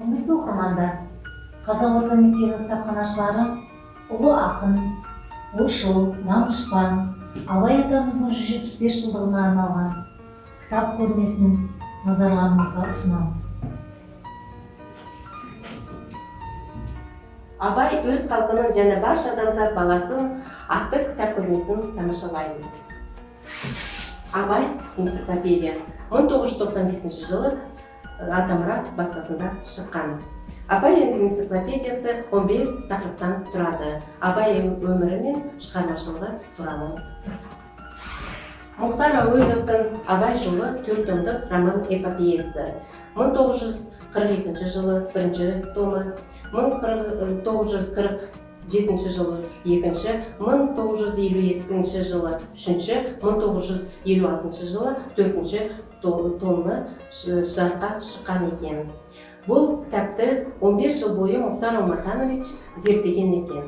Құрметті оқырмандар, Қазақ орта мектебінің кітапханашылары ұлы ақын, ойшыл, данышпан Абай атамыздың 175 жылдығына арналған кітап көрмесін назарларыңызға ұсынамыз. Абай өз халқының және барша адамзат баласын атты кітап көрмесін тамашалаймыз. Абай энциклопедия 1995 жылы Атамұра баспасында шыққан. Абай энциклопедиясы 15 тақырыптан тұрады. Абай өмірі мен шығармашылығы туралы. Мұхтар Әуезовтің Абай жолы 4 томдық роман эпопеясы. 1942 жылы бірінші томы, 1947 жылы екінші, 1952 жылы үшінші, 1956 жылы төртінші томы жарыққа шыққан екен. Бұл кітапты 15 жыл бойы Мұхтар Омартанович зерттеген екен.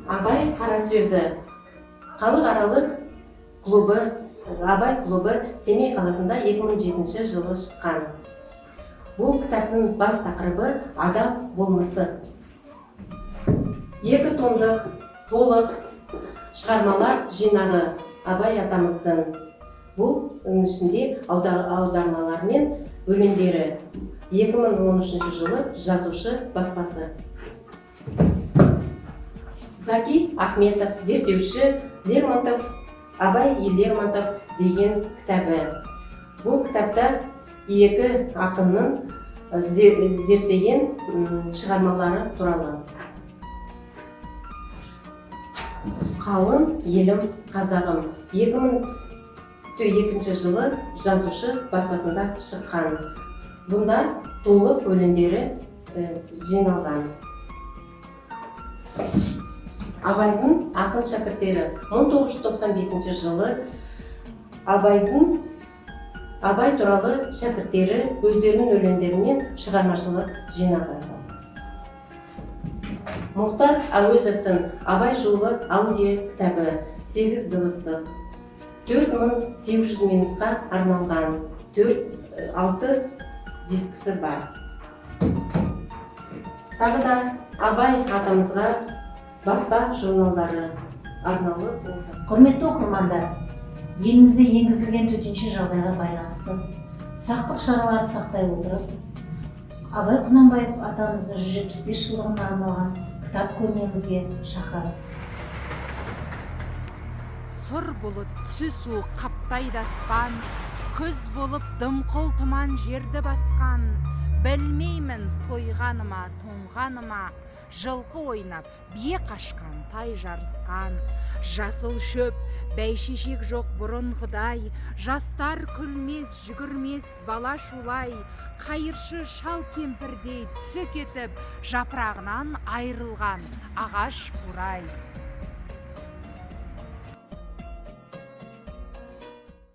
Абай қара сөзі халықаралық клубы, Абай клубы Семей қаласында 2007 жылы шыққан. Бұл кітаптың бас тақырыбы адам болмысы. 2 томдық толық шығармалар жинағы Абай атамыздың. Бұл ішінде аудармалар мен өлеңдері. 2013 жылы Жазушы баспасы. Заки Ахметов, зерттеуші, Лермонтов, Абай и Лермонтов деген кітабы. Бұл кітапта екі ақынның зерттеген шығармалары туралы. Қалың елім қазағым 2002 жылы Жазушы баспасында шыққан. Бұнда толық өлеңдері жиналған. Абайдың ақын шәкірттері 1995 жылы Абай туралы шәкірттері өздерінің өлеңдерімен шығармашылық жинағы. Мұхтар Әуезовтің Абай жолы аудио кітабы 8 дыбыстық, 4800 минутқа арналған 4-6 дискісі бар. Тағы да Абай атамызға баспа журналдары арнаулы болды. Құрметті оқырмандар, елімізде енгізілген төтенше жағдайға байланысты сақтық шараларын сақтай отырып, Абай Құнанбаев атамыздың 175 жылдығына арналған кітап көрмемізге шақырамыз. Сұр бұлыт, түсі суық қаптайды аспан, күз болып дымқыл тұман жерді басқан. Білмеймін, тойғаныма, тоңғаныма, жылқы ойнап, бие қашқан, тай жарысқан. Жасыл шөп, бәйшешек жоқ бұрынғыдай, жастар күлмес, жүгірмес, бала шулай. Қайыршы шал кемпірдей түсі кетіп, жапырағынан айырылған ағаш қурай.